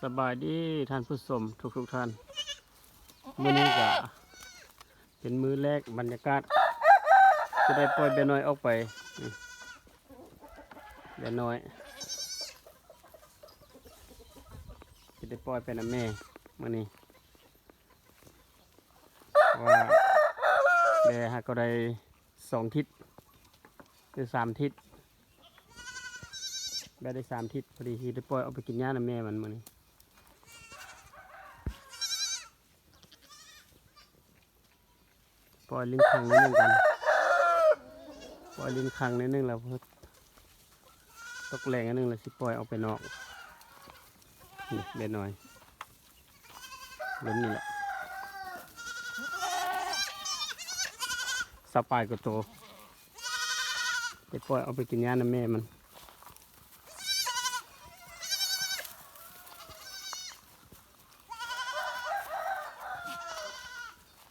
ສະບາຍດີທ່ານຜູ້ຊົມທຸກໆທ່ານ, ມື້ນີ້ກະເປັນມື້ແລກບັນຍາກາດ ຈະໄດ້ປ່ອຍແບນ້ອຍອອກໄປ. ນີ້ ແບນ້ອຍ ຈະໄດ້ປ່ອຍໄປນຳແມ່ມື້ນີ້ ເພາະວ່າແບຫາກໍໄດ້ ສອງທິດ ຫຼື ສາມທິດ, ແບໄດ້ສາມທິດ ພໍດີຊິໄດ້ປ່ອຍອອກໄປກິນຫຍ້ານຳແມ່ມັນມື້ນີ້. ປ່ອຍຫຼິ້ນຄັງໜ້ອຍໜຶ່ງກ່ອນ, ປ່ອຍຫຼິ້ນຄັງໜ້ອຍໜຶ່ງແລ້ວ ຕົກແລງໜ້ອຍໜຶ່ງແລ້ວຊິປ່ອຍອອກໄປນອກ. ນີ້ແບນ້ອຍ ລຸ້ນນີ້ແຫຼະ ຊາວປາຍກວ່າໂຕ ໄປປ່ອຍອອກໄປກິນຫຍ້ານຳແມ່ມັນ.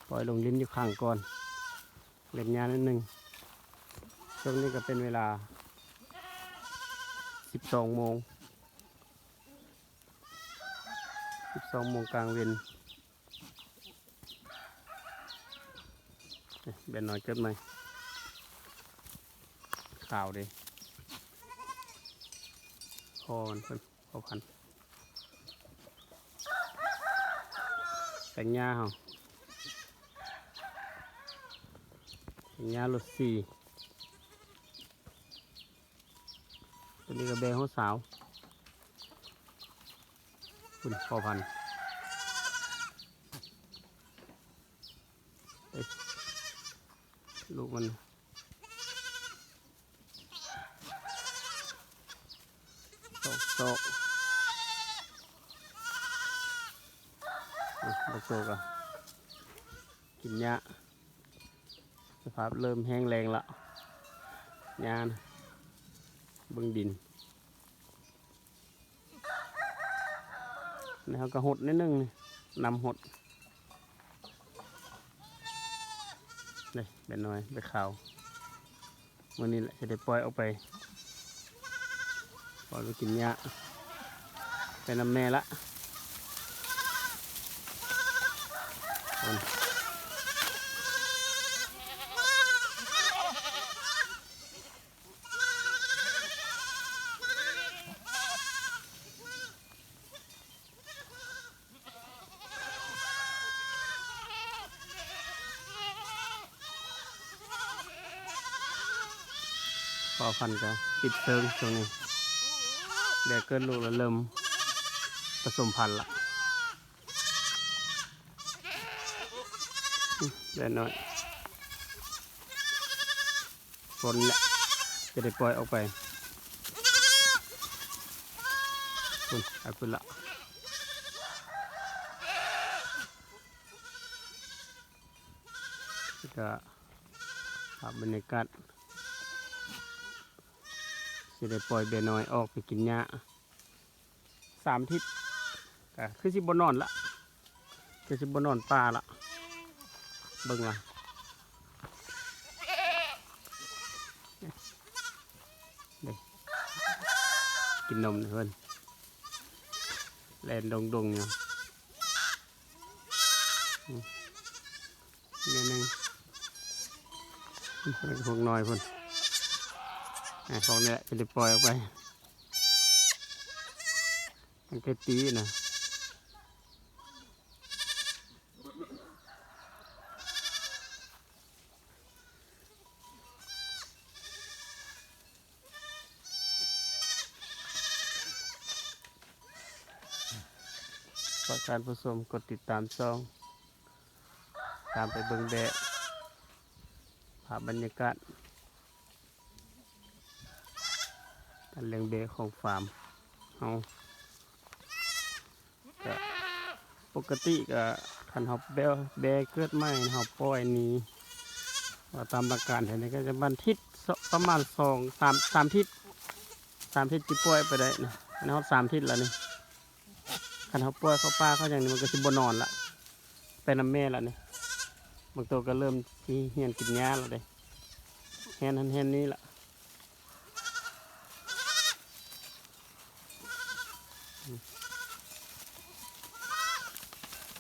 ປ່ອຍລົງຫຼິ້ນຢູ່ຂ້າງກ່ອນ ເຫຼັ້ນຫຍ້າໜ້ອຍໜຶ່ງ. ຊ່ວງນີ້ກໍເປັນເວລາສິບສອງໂມງ ສິບສອງໂມງກາງເວັນ. ແບນ້ອຍເກີດໃໝ່ ຂາວເດ້ ພໍ່ມັນເພິ່ນ ພໍ່ພັນ. ແປງຫຍ້າເຮົາ ແປງຫຍ້າລົດສີ່. ຕົວນີ້ກໍແບຫົວສາວ ພຸ້ນພໍ່ພັນ ເອີ ລູກມັນ ຊອກ ຊອກ ອະ ບັກໂຕກໍກິນຫຍ້າ. ສະພາບເລີ່ມແຫ້ງແລ້ງລະ ຫຍ້ານະ ເບິ່ງດິນ. ແລ້ວເຮົາກໍຫົດໜ້ອຍໜຶ່ງ ນີ້ ນຳຫົດ. ນີ້ ແບນ້ອຍ ແບຂາວ. ມື້ນີ້ແຫຼະ ຊິໄດ້ປ່ອຍອອກໄປ ປ່ອຍໄປກິນຫຍ້າ ໄປນຳແມ່ລະ. ພໍ່ພັນກໍປິດເຊີງຊ່ວງນີ້ ແລະເກີດລູກແລ້ວເລີ່ມປະສົມພັນລະ ແບນ້ອຍ. ຝົນແຫຼະ ຈະໄດ້ປ່ອຍອອກໄປ. ພຸ້ນ ໄປພຸ້ນລະ. ນີ້ກະພາບບັນຍາກາດ ຊິໄດ້ປ່ອຍແບນ້ອຍອອກໄປກິນຫຍ້າ. ສາມທິດ ກະຄືຊິບໍ່ນອນລະ ຄືຊິບໍ່ນອນປ່າລະ ເບິ່ງລະ ເດ້ ກິນນົມເພິ່ນ ແລ່ນດົງໆຢູ່. ອືມ ແມ່ນຫຍັງ ພວກນ້ອຍພຸ້ນ ອ່າ ພວກນີ້ແຫຼະ ຊິໄດ້ປ່ອຍອອກໄປ ຕັ້ງແຕ່ປີນະ. ຝາກທ່ານຜູ້ຊົມກົດຕິດຕາມຊ່ອງ ຕາມໄປເບິ່ງແບ້ ພາບບັນຍາກາດການລ້ຽງແບ້ຂອງຟາມເຮົາ. ກະປົກກະຕິກະ ຄັນເຮົາແບ້ ແບ້ເກີດໃໝ່ ເຮົາປ່ອຍນີ້ ວ່າຕາມຫຼັກການແທ້ນີ້ກະຈະປະມານທິດ ປະມານສອງ ສາມ ສາມທິດ ສາມທິດຊິປ່ອຍໄປໄດ້ນະ. ອັນນີ້ຮອດສາມທິດແລ້ວນີ້ ຄັນເຮົາປ່ອຍເຂົ້າປ່າເຂົ້າຫຍັງນີ້ ມັນກະຊິບໍ່ນອນລະ ໄປນຳແມ່ລະນີ້. ບາງໂຕກະເລີ່ມຊິຮຽນກິນຫຍ້າລະເດ້ ແຮນຫັ້ນແຮນນີ້ລະ.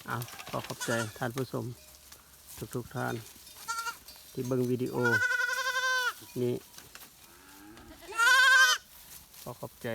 ເອົາ ຂໍຂອບໃຈທ່ານຜູ້ຊົມທຸກໆທ່ານທີ່ເບິ່ງວິດີໂອນີ້ ຂໍຂອບໃຈ.